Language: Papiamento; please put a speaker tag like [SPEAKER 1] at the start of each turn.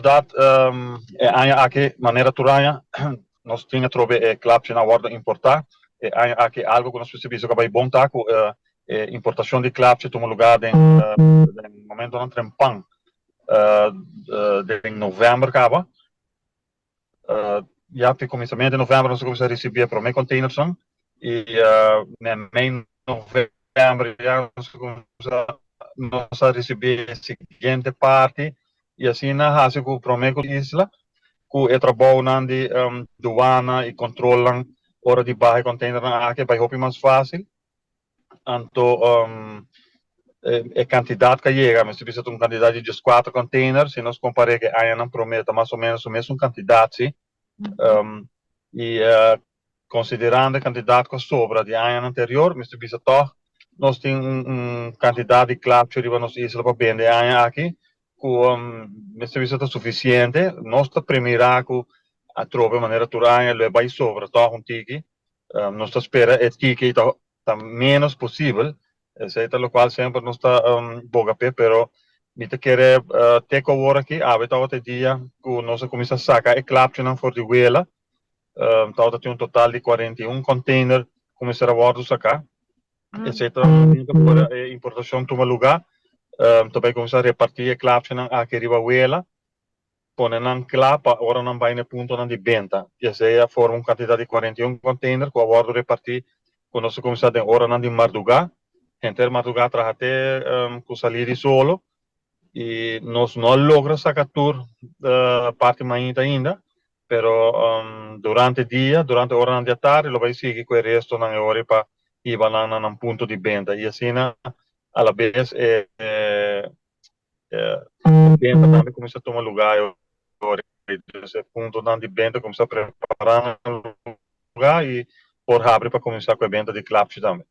[SPEAKER 1] Inderdaad, e aña aki, manera tur aña, nos tin atrobe e klapchinan a wòrdu importá. E aña aki algu ku nos mester bisa ku a bai bon ta ku e importashon di klapchi tuma lugá den momentonan trempan, den novèmber kaba. Ya te kuminsamentu di novèmber nos a kuminsá risibí e promé containersnan i na mei novèmber ya nos a kuminsá nos a risibí e siguiente parti i asina hasi ku promé ku isla ku e trabounan di duana i kontrolnan ora di baha e containernan aki a bai hopi mas fásil. Anto e kantidat ku a yega, mester bisa ta un kantidat di 14 container, si nos kompar'é ku e añanan promé ta mas o ménos e mesun kantidat si. I konsiderando e kantidat ku a sobra di añanan anterior, mester bisa tòg nos tin un kantidat di klapchi riba nos isla pa bende e aña aki ku mester bisa ta sufisiente. Nos ta premirá ku atrobe manera tur aña lo e bai sobra tòg un tiki. Nos ta spera e tiki ta ta ménos posibel, esei ta lokual semper nos ta boga p'e, pero mi ta kere te ku awor aki, awe tabata e dia ku nos a kuminsá saka e klapchinan for di wela, tabata tin un total di 41 kònteiner ku mester a wòrdu saká, esei ta momento ku ora e importashon tuma lugá, ta bai kuminsá repartí e klapchinan aki riba wela. Pone nan kla pa ora nan bai na e puntonan di benta. I esei a forma un kantidat di 41 kònteiner ku a wòrdu repartí ku nos a kuminsá den oranan di mardugá. Henter mardugá traha te ku salí di solo i nos no a logra saka tur parti mainta ainda, pero durante dia, durante oranan di atardi lo bai sigui ku e restonan e ora pa hiba nan na nan punto di benta i asina alabes e benta tambe kuminsá tuma lugá e ora ei. Dus e puntonan di benta kuminsá prepará nan lugá i por habri pa kuminsá ku e benta di klapchi tambe.